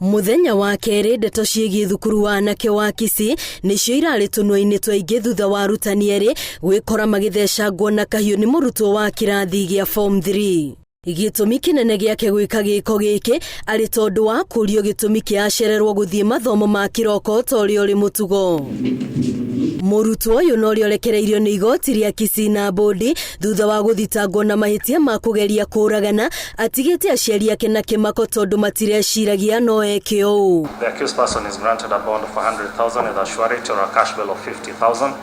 Mũthenya wa kerĩ ndeto ciĩgiĩ thukuru wa anake wa Kisii nĩcio irarĩ tũnua-inĩ twaingĩ thutha wa arutani erĩ gwĩkora magĩthecangwo na kahiũ nĩ mũrutwo wa kĩrathi gĩa form 3. Gĩtũmi kĩnene gĩake gwĩka gĩko gĩkĩ arĩ tondũ wa kũrio gĩtũmi kĩa acererwo gũthiĩ mathomo ma kĩroko ta ũrĩa ũrĩ mũtugo. Mũrutwo ũyũ na ũrĩa ũrekereirio nĩ igoti rĩa Kisii na mbũndi thutha wa gũthitangwo na mahĩtia ma kũgeria kũragana atigĩte aciari ake na kĩmako tondũ matireciragia no eke ũũ. The accused person is granted a bond of 100,000 with a surety or a cash bail of 50,000.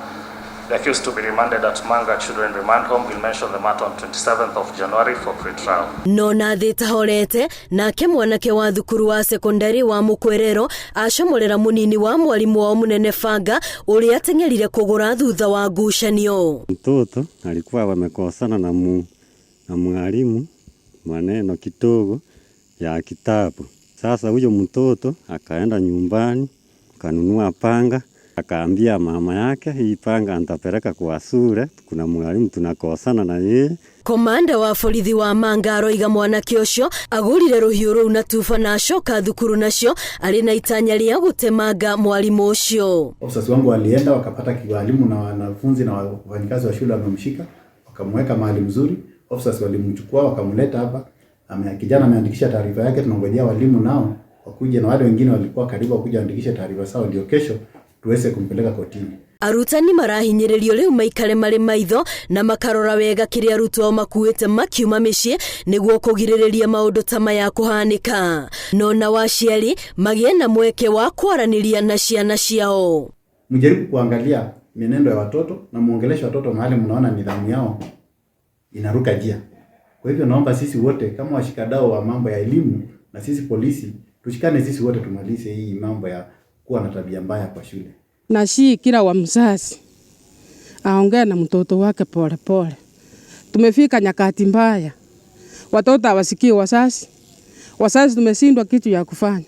The accused to be remanded at Manga Children Remand Home will mention the matter on 27th of January for pre-trial. No na thĩ ĩtahorete nake mwanake wa thukuru wa sekondari wa Mũkwerero acomorera mũnini wa mwarimũ wao mũnene banga ũrĩa ateng'erire kũgũra thutha wa ngucanio. Mtoto alikuwa wamekosana na mwalimu maneno kidogo ya kitabu. Sasa huyo mtoto akaenda nyumbani kanunua panga, akaambia mama yake, hii panga nitapeleka kwa shule, kuna mwalimu tunakosana na yeye. Komanda wa borithi wa Manga aroiga mwanake ũcio agũrire rũhiũ rũu na tuba na acoka thukuru nacio arĩ na itanya rĩa gũtemanga mwarimũ ũcio. Officers wangu walienda wakapata walimu na wanafunzi na wafanyikazi wa shule wamemshika, wakamweka mahali mzuri. Officers walimchukua wakamleta hapa. Kijana ameandikisha taarifa yake, tunangojea walimu nao wakuje na wale wengine walikuwa karibu wakuja waandikishe taarifa zao, ndio kesho tuweze kumpeleka kotini. Arutani marahinyĩrĩrio rĩu maikare marĩ maitho na makarora wega kĩrĩa arutwo ao makuĩte makiuma mĩciĩ nĩguo kũgirĩrĩria maũndũ ta maya kũhanĩka. No nao aciari magĩe na mweke wa kwaranĩria na ciana ciao. Mjaribu kuangalia mienendo ya watoto na muongeleshe watoto mahali mnaona nidhamu yao inaruka njia. Kwa hivyo naomba sisi wote kama washikadau wa mambo ya elimu na sisi polisi tushikane sisi wote tumalize hii mambo ya kuwa na tabia mbaya kwa shule. Na si kila wa mzazi aongee na mtoto wake pole pole. Tumefika nyakati mbaya, watoto hawasikii wazazi, wazazi tumeshindwa kitu ya kufanya.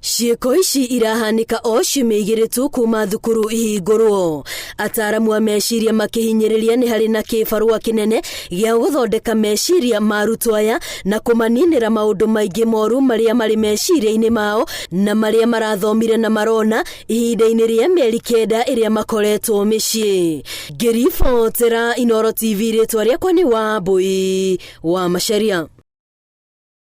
Ciĩko ici irahanĩka o ciumia igĩrĩ tu kuma thukuru ihingũrwo. Ataramu a meciria makĩhinyĩrĩria nĩ harĩ na kĩbarũa kĩnene gĩa gũthondeka meciria ma arutwo aya na kũmaninĩra maũndũ maingĩ moru marĩa marĩ meciria-inĩ mao na marĩa marathomire na marona ihinda-inĩ rĩa mĩeri 9 ĩrĩa makoretwo mĩciĩ. Ngĩribotera Inooro TV, rĩtwa rĩakwa nĩ Wambui wa Macharia.